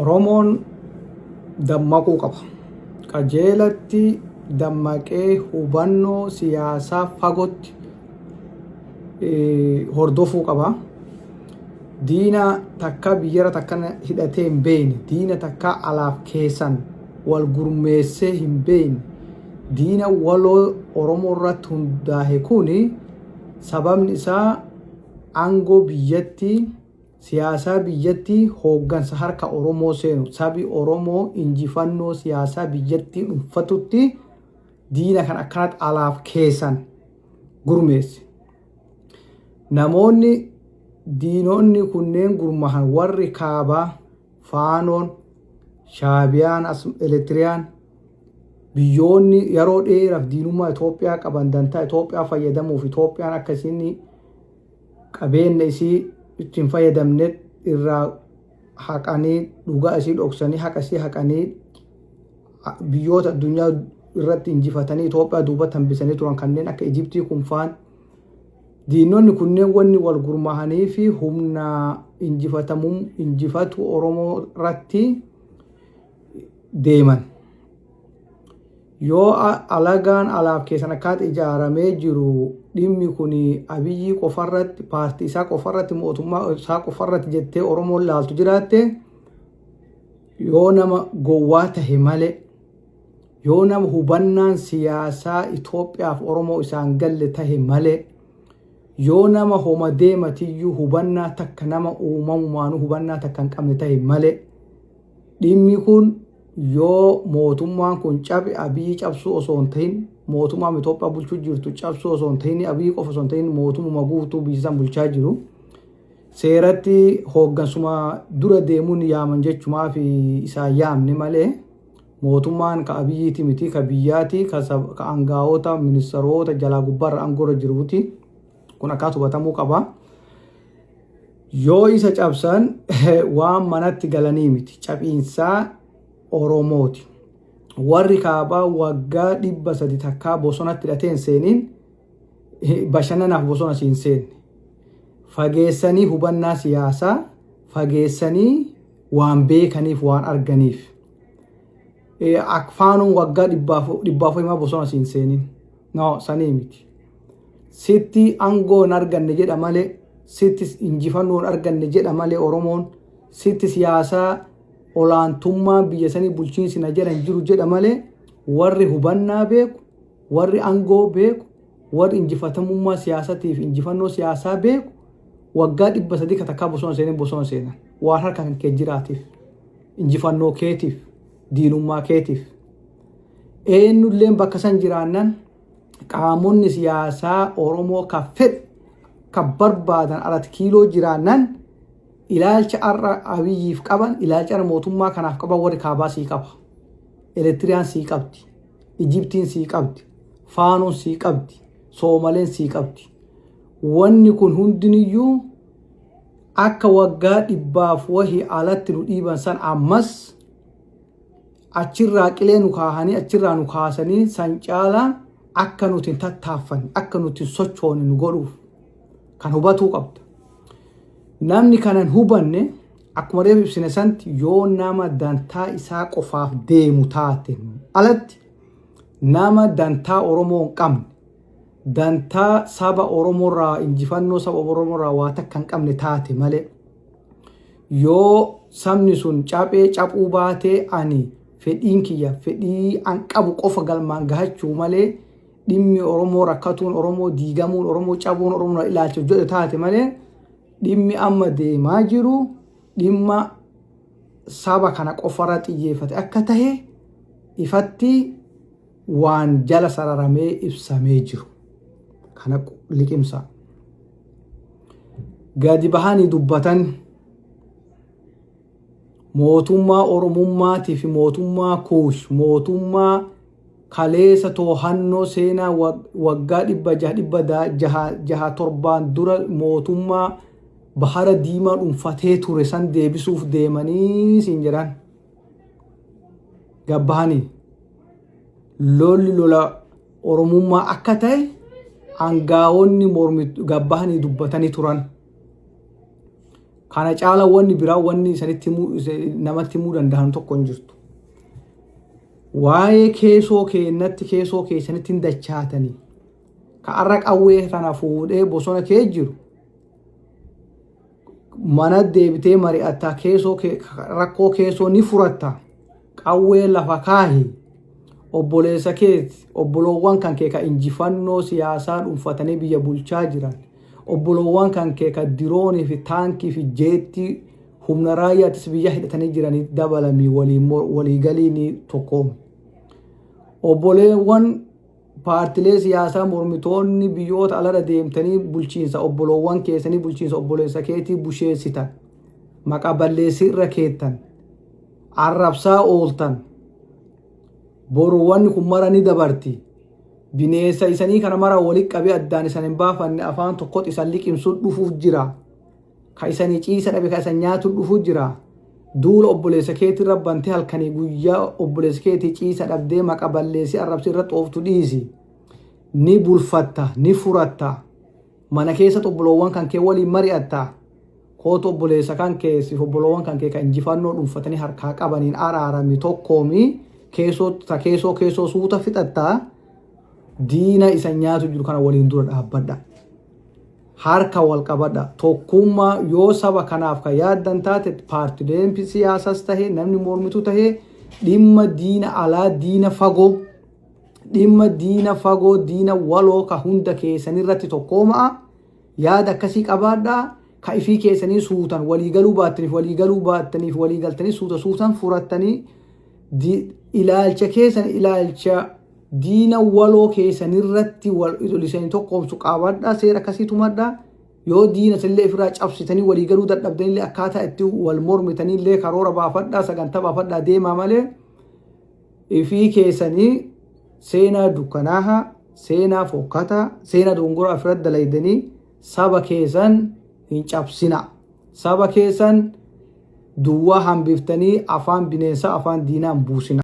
Oromoon dammaquu qaba. Qajeelatti dammaqee hubannoo siyaasaa fagootti hordofuu qaba. Diina takka biyyara takka hidhatee hin beekne, diina takka alaaf keessan wal gurmeessee hin beekne, diina waloo Oromoo irratti hundaahe kuni sababni isaa aangoo biyyattii siyaasaa biyyattii hooggansa harka Oromoo seenu sabi Oromoo injifannoo siyaasaa biyyattii dhuunfatutti diina kan akkanatti alaaf keessan gurmeesse. Namoonni diinonni kunneen gurmahan warri kaabaa Faanoon, Shaabiyaan, Eritiriyaan biyyoonni yeroo dheeraaf diinummaa Itoophiyaa qaban dantaa Itoophiyaa fayyadamuuf Itoophiyaan akka isin qabeenya isii ittiin fayyadamne irraa haqanii dhugaa isii dhoksanii haqa isii haqanii biyyoota addunyaa irratti injifatanii Itoophiyaa duubatti hambisanii turan kanneen akka Ijiptii kun faan diinonni kunneen wanni wal gurmaahanii fi humna injifatamuu injifatu Oromoo irratti deeman. Yoo alagaan alaaf keessan akkaata ijaaramee jiru dhimmi kun Abiyyii qofarratti, paartii isaa qofarratti, mootummaa isaa qofarratti jettee Oromoon laaltu jiraatte, yoo nama gowwaa tahe malee, yoo nama hubannaan siyaasaa Itoophiyaaf Oromoo isaan galle tahe malee, yoo nama homa deematiyyuu hubannaa takka nama uumamumaanuu hubannaa takka hin qabne tahe malee, dhimmi kun yoo mootummaan kun cabe Abiyyi cabsuu osoo hin tahin, mootummaan Itoophiyaa bulchuu jirtu cabsuu osoo hin tahin, Abiyyi qofa osoo hin tahin, mootummaa guutuu biyya san bulchaa jiru seeratti hooggansuma dura deemuun yaaman jechumaa fi isaan yaamne malee, mootummaan ka Abiyyiiti miti, ka biyyaati, ka aangaa'ota ministeerota jalaa gubbaarra aangoorra jiruuti. Kun akkaatu hubatamuu qaba. Yoo isa cabsan waan manatti galanii miti, caphiinsaa Oromooti. Warri kaabaa waggaa 300 takkaa bosonatti hidhatee hin seeniin bashannanaaf bosona siin seenne. Fageessanii hubannaa siyaasaa fageessanii waan beekaniif waan arganiif. Faanoon waggaa 400 himaa bosona siin seeniin. No, sanii miti. Sitti aangoo hin arganne jedha malee, sitti injifannoo hin arganne jedha malee, Oromoon sitti siyaasaa olaantummaa biyya sanii bulchiinsi na jedhan jiru jedha malee, warri hubannaa beeku, warri aangoo beeku, warri injifatamummaa siyaasatiif injifannoo siyaasaa beeku waggaa 300 katakkaa bosona seenan bosona seenan waan harka kan kee jiraatiif, injifannoo keetiif, diinummaa keetiif. Eenyulleen bakka san jiraannan qaamonni siyaasaa Oromoo ka fedhe ka barbaadan alatti kiiloo jiraannan ilaalcha har'a Abiyyiif qaban, ilaalcha har'a mootummaa kanaaf qaban warri kaabaa sii qaba. Eritiriyaan sii qabdi. Ijiptiin sii qabdi. Faanoon sii qabdi. Soomaleen sii qabdi. Wanni kun hundiniyyuu akka waggaa dhibbaaf wahii alatti nu dhiiban san ammas achirraa qilee nu kaahanii achirraa nu kaasanii san caalaa akka nuti hin tattaaffanne, akka nuti hin sochoone nu godhuuf kan hubatuu qabda. Namni kana hin hubanne akkuma reefu ibsine santi yoo nama dantaa isaa qofaaf deemu taate alatti, nama dantaa Oromoo hin qabne, dantaa saba Oromoorraa, injifannoo saba Oromoorraa waa takka hin qabne taate malee, yoo sabni sun caphee caphuu baatee ani fedhiin kiyya fedhii an qabu qofa galmaan gahachuu malee dhimmi Oromoo rakkatuun, Oromoo diigamuun, Oromoo cabuun Oromoo ilaalcha jedhu taate malee, dhimmi amma deemaa jiru dhimma saba kana qofarra xiyyeeffate akka tahe ifatti waan jala sararamee ibsamee jiru kana liqimsa. Gadi bahanii dubbatan mootummaa Oromummaatii fi mootummaa Kuush, mootummaa kaleessa toohannoo seenaa waggaa 600 607n dura mootummaa Bahara Diimaa dhuunfatee ture san deebisuuf deemanii siin jedhan. Gabbahanii lolli lola Oromummaa akka ta'e aangaa'onni mormi gabbahanii dubbatanii turan. Kana caala wanni biraa wanni isanitti namatti himuu danda'an tokko hin jirtu. Waa'ee keessoo keennatti keessoo keessanitti hin dachaatanii. Ka arra qawwee tana fuudhee bosona kee jiru mana deebitee mari'atta, keessoo rakkoo keessoo ni furatta. Qawwee lafa kaahi, obboleessa keeti, obboloowwan kan kee ka injifannoo siyaasaa dhuunfatanii biyya bulchaa jiran, obboloowwan kan kee ka diroonii fi taankii fi jeettii humna raayyaattis biyya hidhatanii jiranii dabalamii waliigalii ni tokkoomi. Obboleewwan paartilee siyaasaa mormitoonni biyyoota alarra deemtanii bulchiinsa obboloowwan keessanii, bulchiinsa obboleessa keetii busheessitan, maqaa balleessii irra keettan, arrabsaa ooltan, boru wanni kun mara ni dabarti. Bineensa isanii kana mara walitti qabee addaan isan hin baafanne afaan tokkotti isan liqimsu dhufuuf jira. Ka isanii ciisa dhabe ka isan nyaatu dhufuuf jira. Duula obboleessa keetii irra bantee halkanii guyyaa obboleessa keetii ciisa dhabdee maqa balleessii arrabsii irra xooftu dhiisi. Ni bulfatta, ni furatta. Mana keessatti obboloowwan kan kee waliin mari'atta. Kootu obboleessa kan kee siif obboloowwan kan kee kan injifannoo dhuunfatanii harkaa qabaniin araarami, tokkoomi, keessoo ta keessoo keessoo suuta fixatta. Diina isa nyaatu jiru kana waliin dura dhaabbadha. Harka wal qabadha. Tokkummaa yoo saba kanaaf kan yaaddan taate, paartileen siyaasas tahe namni mormitu tahe, dhimma diina alaa, diina fagoo, dhimma diina fagoo, diina waloo ka hunda keessan irratti tokkooma'a. Yaada akkasii qabaadhaa. Ka ifii keessanii suutan waliigaluu baattaniif waliigaluu baattaniif walii galtanii suuta suutan furattanii, ilaalcha keessan, ilaalcha diina waloo keessan irratti wal isanii tokkoomsu qabaadhaa. Seera akkasii tumadhaa. Yoo diina isinillee ofirraa cabsitanii waliigaluu dadhabdanillee, akkaataa itti wal mormitanillee karoora baafadhaa, sagantaa baafadhaa deemaa malee, ifii keessanii seenaa dukkanaahaa, seenaa fokkataa, seenaa dongoraa ofirratti dalaydanii saba keessan hin cabsina. Saba keessan duwwaa hambiftanii afaan bineensaa, afaan diinaa hin buusina.